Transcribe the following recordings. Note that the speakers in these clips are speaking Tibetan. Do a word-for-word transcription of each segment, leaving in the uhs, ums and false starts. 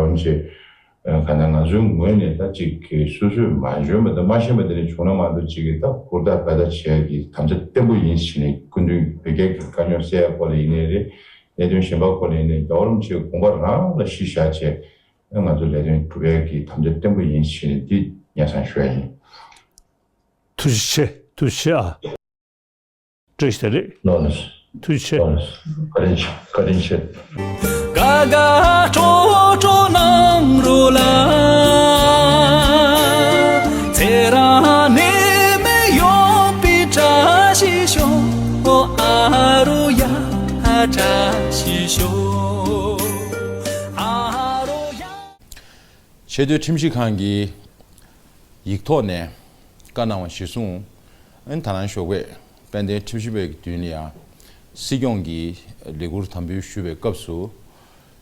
ཡང་ཅིག་ག་ན་ང་ཚོའི་ངོས་ནས་ད་ཅིག་གི་སོ་སོས་མ་འཇོན་པ་དང་མ་ཤེས་པ་དེ་འདྲ་བྱུང་ན་མ་གཏོགས་ཅིག་གི་ད་ཧུར་ཐག་འབད་ཐག་བྱེད་ཡ་གི་དམ་བཅའ་བརྟན་པོ་ཡིན་ཟེར་ནས། སྐུ་མདུན་བོད་རྒྱ་གི་དཀའ་རྙོག་སེལ་ཡ་སྐོར་ལ་ཡིན་ནའི་རེད། གནད་དོན་གཞན་པ་སྐོར་ལ་ཡིན་ནའི་རྒྱལ་བ་རིན་པོ་ཆེའི་དགོངས་པ་རང་ལ་གཞི་བཞག་བྱས། ང་ཚོ་ལས་དོན་སྒྲུབ་ཡ་གི་དམ་བཅའ་བརྟན་པོ་ཡིན་ཞེས་ནས་འདི་སྙན་སེང་ཞུ་ཡ་ཡིན། ཐུགས་རྗེ་ཆེ། ཐུགས་རྗེ་ཆེ་ཨ། བཀྲ་ཤིས་བདེ་ལེགས། ལགས་སོ། ཐུགས་རྗེ་ཆེ། ལགས་སོ། བཀའ་དྲིན་ཆེ། བཀའ་དྲིན་ཆེ། ག་ག་ཀྲོ་ཀྲོ་གནང་རོགས་ལ། ཚེ་རང་ནས་མི་ཡོང་པའི་བཀྲ་ཤིས་ཤོག་ཨ་རོ་ཡ། བཀྲ་ཤིས་ཤོག་ཨ་རོ་ཡ། ཆེས་མཐོའི་ཁྲིམས་ཞིབ་ཁང་གིས་ཡིག་ཐོག་ནས་བཀའ་གནང་བ་གཞིར་བཟུང་། ཨན་ད་ནང་ཞོགས་པའི་དཔལ་ལྡན་ཁྲིམས་ཞིབ་པའི་མདུན་ལ་ཡང་སྲིད་སྐྱོང་གིས་ལས་ཁུར་དམ་འབུལ་ཞུ་བའི་སྐབས་སུ།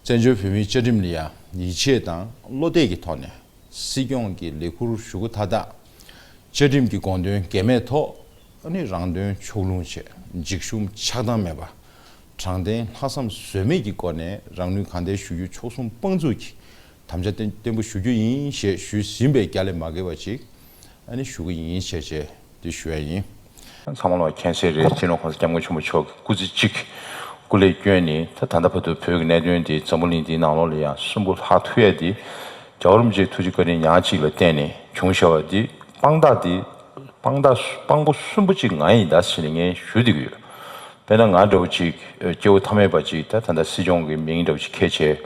བཙན་བྱོལ་བོད་མིའི་བཅའ་ཁྲིམས་ལ་ཡང་ཡིད་ཆེས་དང་བློ་གཏད་ཀྱི་ཐོག་ནས་སྲིད་སྐྱོང་གི་ལས་ཁུར་ཞུ་སྒོ་མཐའ་དག་བཅའ་ཁྲིམས་ཀྱི་དགོངས་དོན་འགལ་མེད་ཐོག་ཨ་ནི་རང་དོན་ཕྱོགས་ལྷུང་བྱས། འཇིགས་ཞུམ་ཆགས་སྡང་མེད་པ། དྲང་བདེན་ལྷག་བསམ་ཟོལ་མེད་ཀྱི་སྒོ་ནས་རང་ནུས་གང་ལྡན་ཞུ་རྒྱུ་ཕྱོགས་མཚུངས་དཔང་བཙུགས་ཀྱིས་དམ་བཅའ་བརྟན་བརྟན་པོ་ཞུ་རྒྱུ་ཡིན་ཞེས་ཞུས་ཟིན་པའི་རྒྱ་ལས་མ་འགལ་བ་ཅིག་ཨ་ནི་ཞུ་གི་ཡིན་ཞེས་བྱས་འདི་ཞུ་ཡ་ཡིན། ཚང་མ་ལ་མཁྱེན་གསལ་རེད། སྤྱི་ནོར་༸གོང་ས་༸སྐྱབས་མགོན་ཆེན་པོ་མཆོག་གི་སྐུ་ཚེ་གཅིག་སྐུ་ལས་བསྐྱོན་ནས་ད་ད་ལྟ་བར་དུ་བོད་ཀྱི་གནད་དོན་འདི་འཛམ་བུ་གླིང་འདིའི་ནང་ལོགས་ལ་ཡང་གསོན་པོ་ལྷག་ཐུབ་ཡ་འདི་རྒྱལ་བ་རིན་པོ་ཆེའི་ཐུགས་རྗེ་བཀའ་དྲིན་ཉག་གཅིག་ལ་བརྟེན་ནས་བྱུང་བཞག་པ་འདི་དཔང་རྟགས་འདི། དཔང་རྟགས་དཔང་པོ་གསོན་པོ་གཅིག་ང་ཡིན་ད་ཟེར་ནས་ངས་ཞུ་བསྡད་ཀྱི་ཡོད། དཔེར་ན་ང་འདྲ་བོ་ཅིག་སྐྱེ་བོ་ཐ་མལ་པ་ཅིག་ད་ད་ལྟ་སྲིད་སྐྱོང་གི་མིང་འདྲ་བོ་ཅིག་འཁྱེར་བྱས་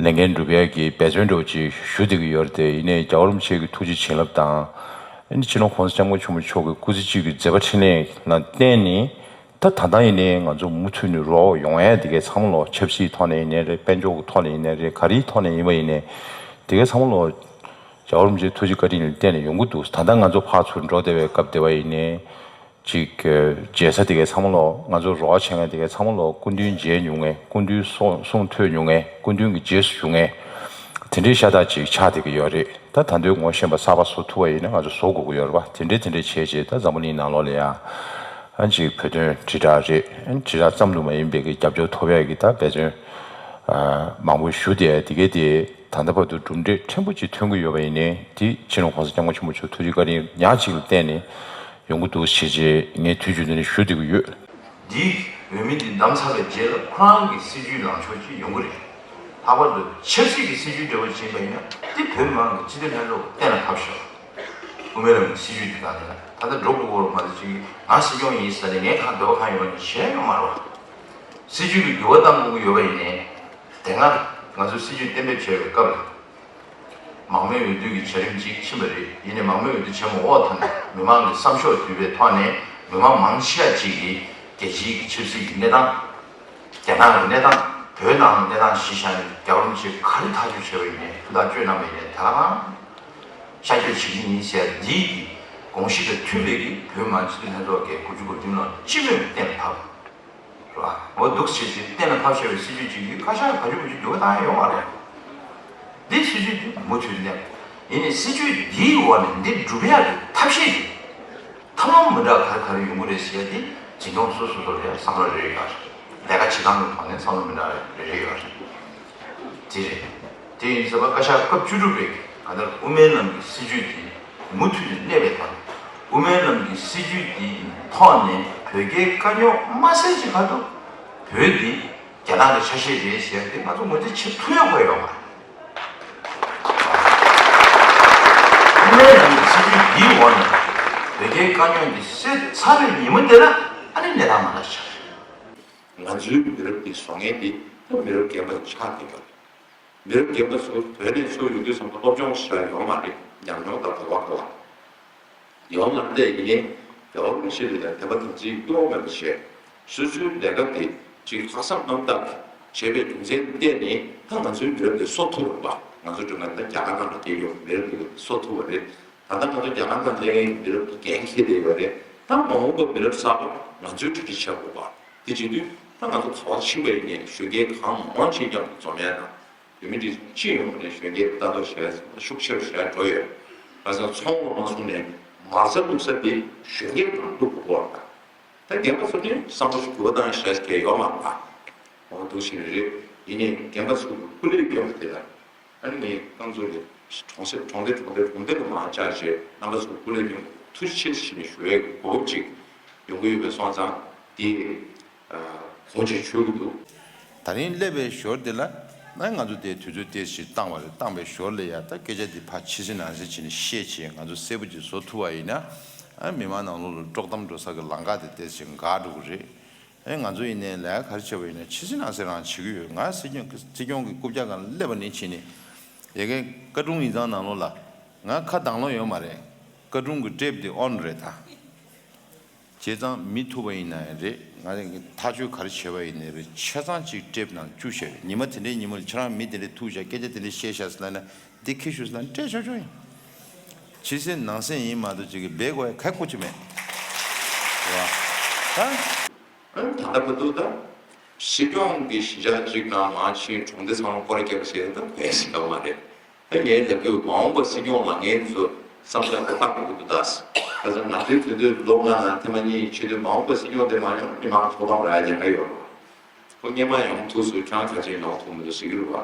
ལས་འགན་སྒྲུབ་ཡས་ཀྱི་འབད་བརྩོན་འདྲ་བོ་ཅིག་ཞུ་བསྡད་ཀྱི་ཡོད་རེད་དེ། ཡིན་ནའི་རྒྱལ་བ་རིན་པོ་ཆེ་གི་ཐུགས་རྗེ་བྱིན་རླབས་དང་། ཨ་ནི་སྤྱི་ནོར་༸གོང་ས་༸སྐྱབས་མགོན་ཆེན་པོ་མཆོག་གི་སྐུ་ཚེ་གཅིག་གི་མཛད་པ་འཕྲིན་ལས་ལ་བརྟེན་ནས་ད་ད་ལྟ་ཡིན་ནའི་ང་ཚོ་མུ་མཐུད་ནས་རོགས་ཡོང་ཡས་དེ་གའི་ཚང་མ་ལོ། ཆབ་སྲིད་ཐོག་ནས་ཡིན་ནའི་རེད། དཔལ་འབྱོར་གྱི་ཐོག་ནས་ཡིན་ནའི་རེད། ག་རེའི་ཐོག་ནས་ཡིན་པ་ཡིན་ནའི་དེ་གའི་ཚང་མ་ལོ། རྒྱལ་བ་རིན་པོ་ཆེའི་ཐུགས་རྗེ་བཀའ་དྲིན་ལ་བརྟེན་ནས་ཡོང་གི་འདུག་ད་ལྟ་ང་ཚོ་ཕར་ཚུར་འགྲོ་བསྡད་པའི་སྐབས་དེ་བ་ཡིན་ནའི། ཅིག་མཇལ་ས་དེ་གའི་ཚང་མ་ལོ། ང་ཚོ་རོགས་བྱེད་མཁན་དེ་གའི་ཚང་མ་ལོ། སྐུ་མདུན་མཇལ་མྱོང་མཁན། སྐུ་མདུན་གསུང་གསུང་ཐོས་མྱོང་མཁན། སྐུ་མདུན་གྱི་རྗེས་སུ་ཞུགས་མཁན་དེ་འདྲའི་ཤ་སྟག་ཅིག་ཆགས་བསྡད་ཀྱི་ཡོད་རེད། ད་ད་དུང་ངོ་ཤེས་པ་གསར་པ་བཟོ་ཐུབ་པ་ཡིན་ན་ང་ཚོ་བཟོ་དགོས་ཀྱི་ཡོད་རེད་པ། དེ་འདྲའི་དེ་འདྲའི་བྱས་རྗེས་ད་འཛམ་བུ་གླིང་ནང་ལོགས་ལ་ཡང་ཨ་ཅིག་བོད་དོན་དྲིལ་བསྒྲགས་རེད། ཨ་དྲིལ་བསྒྲགས་ཙམ་དུ་མ་ཡིན་པའི་གི་རྒྱབ་སྐྱོར་ཐོབ་ཡག་གི་ད་འབད་བརྩོན་མང་པོ་ཞུ་བསྡད་དེ་གའི་དེ། ད་ལྟ་བར་དུ་གྲུབ་འབྲས་ཕྲན་བུ་ཅིག་ཐོན་གྱི་ཡོད་པ་ཡིན་ནའི་དེ་སྤྱི་ནོར་༸གོང་ས་༸སྐྱབས་མགོན་ཆེན་པོ་མཆོག་ཐུགས་རྗེ་བཀའ་དྲིན་ཉག་གཅིག་ལ་བརྟེན་ནས་ཡོང་གི་འདུག་ཞེས་བྱས་ངས་དུས་རྒྱུན་དུ་ནས་ཞུ་བསྡད་ཀྱི་ཡོད། འདིས་འོས་མི་འདི་བདམས་ཚར་བའི་རྗེས་ལ་ཁོ་རང་གི་སྲིད་ཇུས་ལངས་ཕྱོགས་ཅིག་ཡོང་གི་རེད། ལྷག་པར་དུ་ཆབ་སྲིད་ཀྱི་སྲིད་ཇུས་འདྲ་བོ་ཅིག་ཡིན་པ་ཡིན་ན་དེ་བོད་མི་མང་གི་སྤྱི་འཐུས་ལྷན་ཚོགས་ཀྱིས་གཏན་ལ་ཕབ་ཤོག་དབུ་མའི་ལམ་གྱི་སྲིད་ཇུས་འདི་དང་ལྡན་ན། ད་ལྟ་འགྲོ་དགོས་ཀྱི་ཡོད་རེད་མ་གཏོགས་ཅིག་ང་སྲིད་སྐྱོང་ཡིན་ཟེར་ནས་ངས་ཁ་འདོད་པ་གང་ཡོད་པ་ནས་བྱས་ཡོད་མ་རེད་བ། སྲིད་ཇུས་ཀྱི་འགྱུར་བ་གཏང་དགོས་ཀྱི་ཡོད་པ་ཡིན་ནའི། དེ་སྔ་ང་ཚོས་སྲིད་ཇུས་གཏན་འབེབས་བྱས་པའི་སྐབས་ལ། མང་མོས་འོས་བསྡུ་གི་བྱ་རིམ་གཅིག་ཕྱིན་པ་རེད། ཡིན་ནའི་མང་མོས་འོས་བསྡུ་བྱས་མ་འོངས་ཐོག་ནས་མི་མང་གི་བསམ་ཤོག་བསྡུས་པའི་ཐོག་ནས་མི་མང་མང་ཆེ་བ་ཅིག་གིས་རྒྱལ་སྤྱིའི་གི་ཆབ་སྲིད་ཀྱི་གནས་སྟངས། རྒྱ་ནག་གི་གནས་སྟངས། བོད་ནང་གི་གནས་སྟངས་གཞི་བཞག་ནས་རྒྱལ་བ་རིན་པོ་ཆེས་ག་རེ་ཐག་གཅོད་བྱས་པ་ཡིན་ནའི། ཧུར་ཐག་གཅོད་གནང་བ་ཡིན་ནའི། དེ་ལ་ཤར་བསྐྱོད་བྱེད་ཀྱི་ཡིན་ཟེར་འདིའི་གི་དགོངས་གཞི་དང་མཐུན་པའི་གི་བོད་མི་མང་སྤྱི་འཐུས་ལྷན་ཚོགས་ཀྱི་དགུ་བཅུ་གོ་བདུན་ལ་སྤྱི་མོས་གཏན་ལ་ཕབ། རེད་བ། འོ་འདུག་བྱས་ཏེ་གཏན་ལ་ཕབ་བཞག་པའི་སྲིད་ཇུས་ཅིག་གིས་བཀའ་ཤག་ག་ཅུ་ག་ཅུ་འགྱུར་བ་བཏང་ཡ་ཡོད་མ་རེད། འདི་སྲིད་ཇུས་འདི་མུ་མཐུད་གནས། ཡིན་ནའི་སྲིད་ཇུས་འདིའི་འོག་ནས་འདི་སྒྲུབ་ཡག་གི་ཐབས་ཤེས་ཀྱི་ཐབས་ལམ་མི་འདྲ་ག་རེ་ག་རེ་ཡོང་གི་རེད་ཟེར་ཡ་འདི་འཛིན་སྐྱོང་སོ་སོ་སོ་ལ་ཡང་བསམ་བློ་རེ་རེ་ཡོད་རེད། ལས་ཀ་བྱེད་སྟངས་ཀྱི་ཐོག་ནས་བསམ་བློ་མི་འདྲ་རེ་རེ་ཡོད་རེད། འདི་རེད། དེ་ཡིན་ཟེར་བ་བཀའ་ཤག་སྐབས་བཅུ་དྲུག་པའི་ག་ནས་དབུ་མའི་ལམ་གྱི་སྲིད་ཇུས་འདི་མུ་མཐུད་ནས་གནས་པའི་ཐོག་ནས། དབུ་མའི་ལམ་གྱི་སྲིད་ཇུས་འདིའི་ཐོག་ནས་བོད་རྒྱའི་དཀའ་རྙོག་མ་སེལ་གྱི་བར་དུ་བོད་འདི་རྒྱ་ནག་གི་ཆ་ཤས་རེད་ཟེར་ཏེ་ང་ཚོ་ངོས་འཛིན་བྱེད་ཐུབ་ཡོད་དགོས་ཡོད་མ་རེད། དབུ་མའི་ལམ་གྱི་སྲིད་ཇུས་འདིའི་འོག་ནས་བོད་རྒྱའི་དཀའ་རྙོག་འདི་སེལ་ཚར་བའི་ཉིན་མོ་དེ་ལ་ཨ་ནི་གནས་སྟངས་མ་འདྲ་ཞིག་ཆགས་རེད། ང་ཚོའི་མི་རབས་འདི་བཟོ་མཁན་འདི་ད་མི་རབས་རྒན་པ་ཆགས་བསྡད་ཡོད་རེད། མི་རབས་རྒན་པ་ཚོ་བོད་ནས་ཚུར་ཡོང་དུས་ཙམ་པ་སློབ་སྦྱོང་ཞེ་དྲག་ཡོད་མ་རེད། ཉམས་མྱོང་དང་གོ་བ་འདྲ་བ་ཡོད་མ་རེད། ཡིན་ནའི་རྒྱལ་བ་རིན་པོ་ཆེ་ལ་ཡང་དད་པ་དམ་ཚིག་བསླུ་བ་མེད་པ་བྱས། སོ་སོའི་ལས་ཀ་དེ་ཅིག་ལྷག་བསམ་རྣམ་དག་བྱས་པའི་རྒྱུ་མཚན་བརྟེན་ནས་ད་ང་ཚོའི་མི་རབས་དེ་གསོ་ཐུབ་པ། ང་ཚོ་སྒྲོལ་མ་ད་རྒྱ་གར་ནང་ལ་སྐྱེས་ཡོད་མི་རབས་དེ་གསོ་ཐུབ་པ་རེད། ད་ལྟ་ང་ཚོ་རྒྱ་གར་ནང་སླེབས་མཁན་མི་རབས་དེ་འགན་འཁྱེར་བསྡད་ཡོད་རེད། ད་མ་འོངས་པ་མི་རབས་གསར་པ་ང་ཚོའི་གྲ་སྒྲིག་བྱེད་དགོས་པ། དེ་བྱེད་དུས་ད་ང་ཚོ་ག་པར་ཕྱིན་པ་ཡིན་ནའི་གཞོན་སྐྱེས་གང་མང་ཕྱིན་ཀྱང་འཛོམས་ཡ་དང་། བོད་མི་འདི་སྤྱི་ཡོངས་ནས་གཞོན་སྐྱེས་ལྟ་རྟོག་བྱས་ཤུགས་ཆེ་རུ་བྱས་འགྲོ་ཡོད། ཁ་སང་ཚོང་ལ་མ་སོང་ནས་མ་རྩ་བླུགས་ས་དེ་གཞོན་སྐྱེས་ནང་བླུགས་དགོས་པ། ད་རྒན་པ་ཚོ་ནི་བསམ་བློ་ཞིག་འགྱུར་བ་བཏང་ཡ་ཞེ་དྲག་ཡོད་མ་རེད། འོ་འདུག་བཞིན་རེད། ཡིན་ནའི་རྒན་པ་ཚོ་གི་སྐུ་ལས་བསྐྱོན་པ་དེ་ལ་ ཨ་ནི་ངས་རྐང་ཚུགས་ལས་གྲོང་གསེབ་གྲོང་སྡེ་གྲོང་སྡེ་གྲོང་སྡེ་ལ་མར་བཅར་བྱས་རྣམ་པ་ཚོར་སྐུ་ལས་ཡོང་ཐུགས་རྗེ་ཆེ་ཞེས་ནས་ཞུ་བའི་གོ་སྐབས་ཅིག་ཡོང་གི་ཡོད་པའི་སོང་ཙང་དེ་གོ་ཆེ་ཆོད་ཀྱི་འདུག་ད་རིང་སླེབས་པའི་ཞོར་དེ་ལ་ན་ང་ཚོ་དེ་དུས་ཚོད་ཏོག་ཙམ་བཏང་བ་རེད། བཏང་པའི་ཞོར་ལ་ཡ་ད་སྐད་ཆ་འདི་ཕར་ཕྱི་གསལ་ནང་གསལ་བྱས་ནས་བཤད་བྱས་ང་ཚོ་གསལ་པོ་ཅིག་བཟོ་ཐུབ་པ་ཡིན་ན་ཨ་མི་མང་ནང་ལོགས་ལ་དཀྲོག་གཏམ་འགྲོ་ས་གི་ལམ་ཁ་དེ་ཏོག་ཙམ་འགག་འགྲོ་གི་རེད། ཨེ་ང་ཚོ་ཡིན་ནའི་ལས་ཀ་ག་རེ་བྱས་པ་ཡིན་ནའི་ཕྱི་གསལ་ནང་གསལ་རང་བྱེད་ཀྱི་ཡོད། ང་སྲིད་སྐྱོང་སྲིད་སྐྱོང་གི་རྐུབ་བཀྱག་སྒང་ལ་སླེབས་པ་ནས་བྱས་ནས་ཡ་གི་བཀའ་དྲུང་ཡིག་ཚང་ནང་ལོགས་ལ་ང་ཁ་གདང་ལོག་ཡོད་མ་རེད། བཀའ་དྲུང་གི་ཊེབ་དེ་ཨོན་རེད་ད། བྱས་ཙང་མི་ཐུག་པ་ཡིན་ན་ཡང་རེད། ང་ཐག་གཅོད་ག་རེ་བྱས་པ་ཡིན་ནའི་རེད། ཆ་ཚང་གཅིག་ཊེབ་ནང་བཅུག་བཞག་རེད། ཉི་མ་དེ་འདྲའི་ཉིན་མོ་ལ་ཁྱེད་རང་མི་དེ་འདྲས་ཐུག་བཞག་སྐད་ཆ་དེ་འདྲས་བཤད་བཞག་ཟེར་ལབ་ན་འདི་ཁྱི་ཤོད་ཟེར་ལབ་ན་སྤྲད་ཆོག་ཆོག་ཡིན། ཕྱི་གསལ་ནང་གསལ་ཡིན་མ་གཏོགས་ཅིག་གི་སྦས་དགོས་ཡ་ག་གོ་ཆོད་མེད། རེད་བ། ད། ཨ་ནི་ད་ལྟ་བར་དུ་ད་སྲིད་སྐྱོང་གི་གཞིས་ཆགས་གཅིག་ནང་མར་ཕྱིན་གྲོང་སྡེ་ཚང་མ་སྐོར་ར་བརྒྱབ་བྱས་ད་བས་སྲིད་པ་མ་རེད། ད་ངའི་ལབ་རྒྱུ་མ་འོངས་པ་སྲིད་སྐྱོང་ལ་ངས་ཚོ་བསམ་བློ་ཁོ་བཏང་དགོས་ཀྱི་འདུག་ད། ཁ་སང་ང་ཚོའི་དུས་ཚོད་ལོ་ལྔ་ནང་ཐེངས་མ་གཉིས་ཡིན་ཆེད་དུ་མ་འོངས་པ་སྲིད་སྐྱོང་དེ་མ་ཡོང་མི་མང་ཚོགས་ཁང་ར་ཡ་ལ་ཡོད་རེད། ཁོ་སྔོན་མ་ཡོང་ཐུབ་སོང་། ཁྱེད་རང་ག་ཚོད་ཡོང་ཐུབ་མི་འདུག་ཟེར་གྱི་རེད་བ།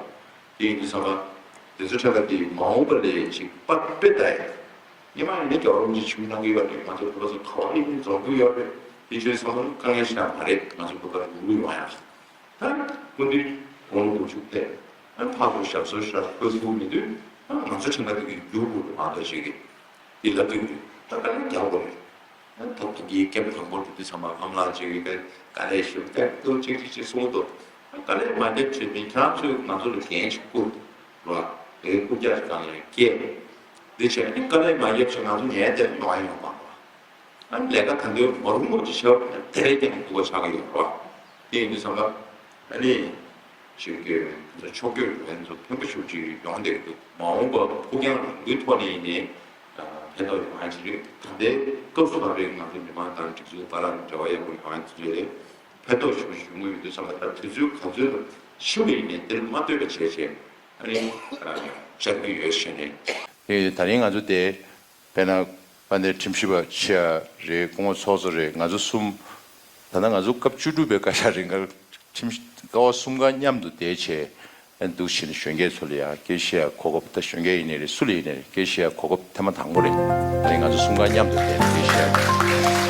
དེ་ཡིན་དུས་ཙམ་པ་དེ་ཚོ་ཁྲ་ཁ་དེ་མ་འོངས་པ་ལས་ཅིག་པར་དཔེ་ལྟ་ཡ། སྔོན་མ་ཡིན་ན་རྒྱལ་བ་རིན་པོ་ཆེ་ཆིབས་གནང་གི་ཡོད་རེད། ང་ཚོ་བོད་པ་ཚོ་ག་བ་ཡིན་ནའི་འཛོམས་ཀྱི་ཡོད་རེད། དེ་ཆོས་ཚང་མ་དཀའ་ངལ་ཞིག་མ་རེད། ང་ཚོ་བོད་པ་ལ་ཡོང་གི་ཡོང་ཡ། ད་སྐུ་མདུན་དགུང་ལོ་དགུ་བཅུ་ཐལ། ཨ་ཕར་ཚུར་ཞབས་སོར་ཞབས་ཁོས་ཐུག་མི་དུས་ཨ་ང་ཚོ་ཁྲིམས་ཁང་དུ་གི་རྒྱུགས་དགོས་མ་གཏོགས་ཅིག་གི་དེ་ལབ་དུས་ད་དཀའ་ལས་རྒྱག་དགོས་རེད། ཨ་ད་ཕ་གིའི་སྐེམ་དང་པོ་དེ་དུས་ཚང་མ་ཨམ་ལགས་ཅིག་གི་དཀའ་ལས་ཞུ་སྐད་དུ་ཅིག་ཅིག་ཅིག་གསུང་གི་འདུག་ཨ་དཀའ་ལས་མ་རྒྱབ་བྱས་མི་ཁྱེད་རང་ཚོས་ང་ཚོ་ལ་འགན་ཞིག་བསྐུར་རོགས། དེ་རྐུབ་བཀྱག་ཅིག་སྒང་ལ་སྐྱེལ། འདི་བྱས་ནས་དཀའ་ལས་མ་རྒྱབ་བྱས་ང་ཚོ་ཉལ་བསྡད་ཡོང་ཡ་ཡོང་མ་རེད། ཨ་ནི་ལས་ཀ་ད་འདོད་མ་རུང་བ་ཅིག་བྱས་པ་དེ་རེད་ཀྱང་སྡུག་པ་ཆགས་ཀྱི་ཡོད་རེད་བ། དེ་ཡིན་དུས་ཙམ་པ་ཨ་ནི་ཞིག་གི་ཕྱོགས་བསྐྱོད་ལྷན་ཚོགས་ཕན་པོ་ཞེ་པོ་ཅིག་ཡོང་བསྡད་ཀྱི་འདུག་མ་འོངས་པ་ཕུགས་རྒྱང་རིང་པོའི་ཐོག་ནས་ཡིན་ནའི་ཕན་ཐོགས་ཡོང་ཡ་ཅིག་རེད། ད་ལྟའི་སྐབས་སུ་བབས་པའི་ང་ཚོ་མི་མང་དང་སྒྲིག་འཛུགས་བར་ལ་འབྲེལ་བ་ཡག་པོ་ཡོང་ཡ་ཅིག་རེད། ཕན་ཐོགས་ཞེ་པོ་ཞིག་ཡོང་གི་ཡོད་དུས་ཙམ་པ་ད་དུས་ཚོད་ག་ཚོད་ཕྱིན་པ་ཡིན་ནའི་དེར་མ་ལྟོས་པ་བྱས་བྱས་ཨ་ནི་བཅར་གྱི་ཡོད་ཞེས་ནས། དེ་ད་རིང་ང་ཚོ་དེ། དཔེར་ན། དཔལ་ལྡན་ཁྲིམས་ཞིབ་པ་ཆེ་རེད། སྐུ་ངོ་ཚོགས་གཙོ་རེད། ང་ཚོ་གསུམ། ད་ལྟ་ང་ཚོ་སྐབས་བཅུ་དྲུག་པའི་བཀའ་ཤག་རིང་གར་ཁྲིམས་ཀ་བ་གསུམ་ཀ་མཉམ་དུ་བསྡད་བྱས་འདུག་བྱས་ནས་གཞོན་སྐྱེས་ཚོ་ལ་ཡང་སྐད་ཆ་བཤད་ཡ་གོ་སྐབས། ད་གཞོན་སྐྱེས་ཡིན་ནའི་རེད། སུ་ལ་ཡིན་ནའི་རེད། སྐད་ཆ་བཤད་ཡ་གོ་སྐབས་ཐེངས་མ་དང་པོ་རེད། ད་རིང་ང་ཚོ་གསུམ་ཀ་མཉམ་དུ་བསྡད་ནས་སྐད་ཆ་བཤད་ཡ།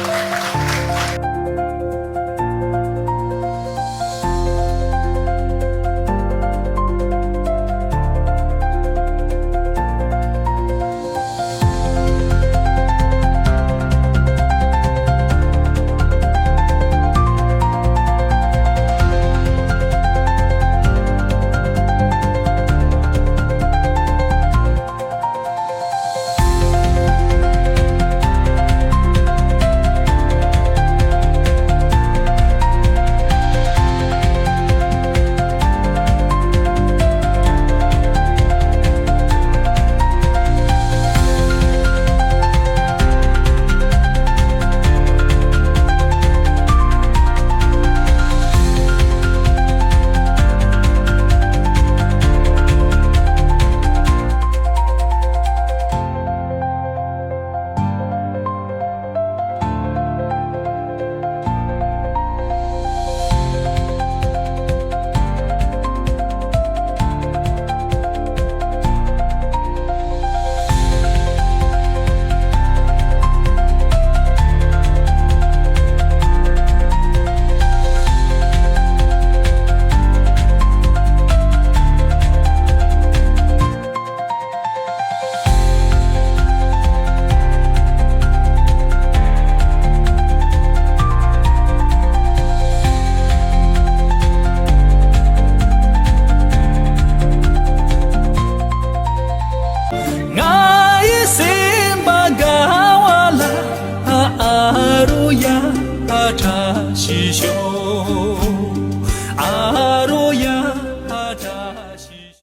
ང་ཡི་སེམས་པ་དགའ་བ་ལ་ཨ་ཨ་རུ་ཡ་ཨ་བཀྲ་ཤིས་ཤོག